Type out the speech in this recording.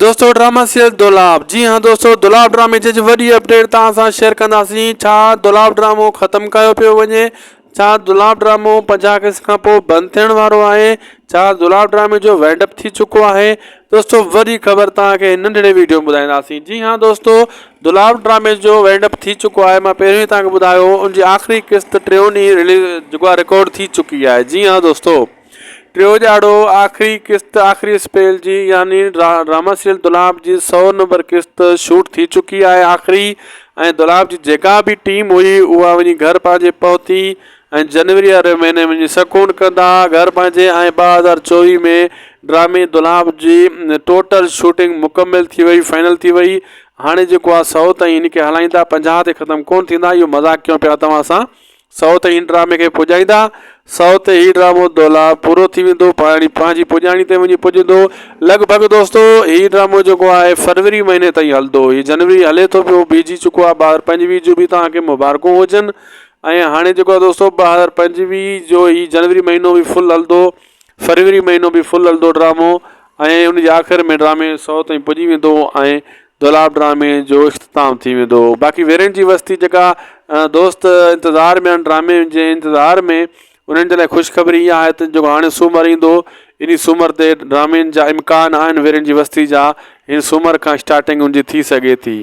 دوستو drama serial دولاب جي ها دوستو دولاب ڊرامي جي وڏي اپڊيٽ توهان سان شيئر ڪنداسين ڇا دولاب ڊرامو ختم ڪيو پيو وڃي ڇا دولاب ڊرامو 50 قسط کان پوء بند ٿيڻ وارو آهي ڇا دولاب ڊرامي جو وينڊ اپ ٿي چڪو آهي دوستو وڏي خبر توهان کي ننڍڙي ويڊيو ۾ ٻڌائينداسين جي ها دوستو دولاب ڊرامي جو وينڊ اپ ٿي چڪو آهي مان پهريون ئي توهان کي ٻڌايو ان جي آخري قسط ٽيون ڏينهن رليز جيڪو آهي رڪارڊ ٿي چڪي آهي جي ها دوستو ٽيون ڏهاڙو آخري قسط آخري اسپيل جي يعني ڊراما سيريل دولاب جي سو نمبر قسط شوٽ ٿي چڪي آهي آخري ۽ دولاب جي جيڪا به ٽيم هئي اها وڃي گهر پنهنجي پهتي ۽ جنوري واري مهيني وڃي سڪون ڪندا گهر پنهنجي ۽ 2024 ۾ ڊرامي دولاب جي ٽوٽل شوٽنگ مڪمل ٿي وئي فائنل ٿي وئي هاڻي جيڪو آهي سو تائين هن کي هلائيندا 50 تي ختم ڪون ٿيندا اهو مذاق ڪيون پيا توهان سان سو ته هن ڊرامي کي پڄائيندا، سو ته هي ڊرامو دولاب پورو ٿي ويندو، پاڻي پنهنجي پڄاڻي تي وڃي پڄندو. لڳ ڀڳ دوستو هي ڊرامو جيڪو آهي فروري مهيني تائين هلندو. هي جنوري هلي ٿو پيو بيهجي چڪو آهي 2025 جو به توهان کي مبارڪون هجن ۽ هاڻي جيڪو آهي دوستو 2025 جو هي جنوري مهينو به فل هلندو فروري مهينو به فل هلندو ڊرامو ۽ ان جي آخر ۾ ڊرامي سو تائين پڄي ويندو ۽ دولاب ڊرامي جو اختتام ٿي ويندو باقي ويرين جي وستي جيڪا دوست انتظار ۾ آهن ڊرامي جي انتظار ۾ انهن جي لاء خوشخبري اها آهي ته جيڪو هاڻي سومر ايندو انهي سومر تي ڊرامين جا امڪان آهن ويرين جي وستي جا هن سومر کان اسٽارٽنگ ان جي ٿي سگهي ٿي.